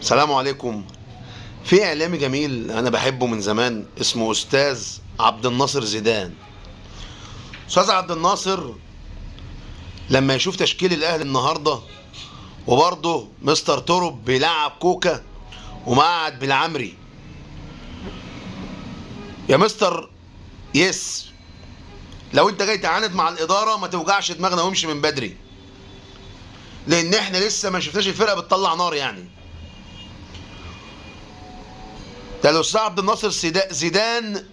السلام عليكم. في اعلامي جميل انا بحبه من زمان اسمه استاذ عبد الناصر زيدان. استاذ عبد الناصر لما يشوف تشكيل الاهلي النهارده، وبرضه مستر توروب بيلعب كوكا ومقعد بالعمري، يا مستر يس لو انت جاي تعاند مع الادارة ما توجعش دماغنا وامشي من بدري، لان احنا لسه ما شفناش الفرقة بتطلع نار. يعني ده الاستاذ عبد الناصر زيدان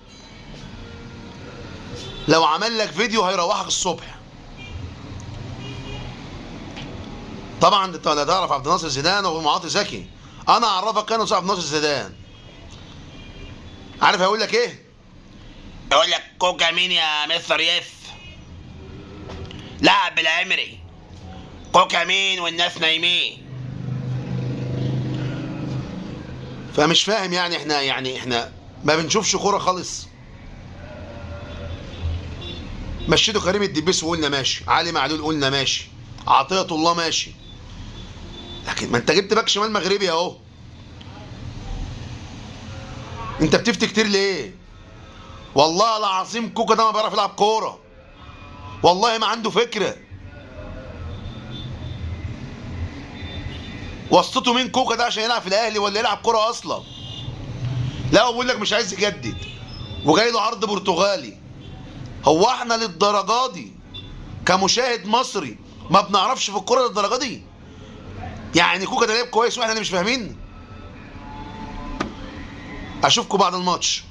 لو عمل لك فيديو هيروحك الصبح. طبعا انت لا تعرف عبد الناصر زيدان وابو معاطي زكي، انا اعرفك انا استاذ عبد الناصر زيدان. عارف هيقول لك ايه؟ يقول لك كوكا مين يا مستر يس؟ لعب بالعمري. كوكا مين والناس نايمين؟ فمش فاهم يعني احنا، يعني احنا ما بنشوفش كورة خالص. مشيتوا كريم الدبيس وقلنا ماشي، علي معلول قلنا ماشي، عطية الله ماشي، لكن ما انت جبت باك شمال مغربي اهو. انت بتفتي كتير ليه؟ والله العظيم كوكا ده ما بيعرف يلعب كورة، والله ما عنده فكرة. واسطته مين كوكا ده عشان يلعب في الاهلي ولا يلعب كورة اصلا؟ لا بقول لك مش عايز يجدد وجاي له عرض برتغالي. هو احنا للدرجة دي كمشاهد مصري ما بنعرفش في الكورة للدرجة دي؟ يعني كوكا ده لعب كويس واحنا اللي مش فاهمين؟ اشوفكم بعد الماتش.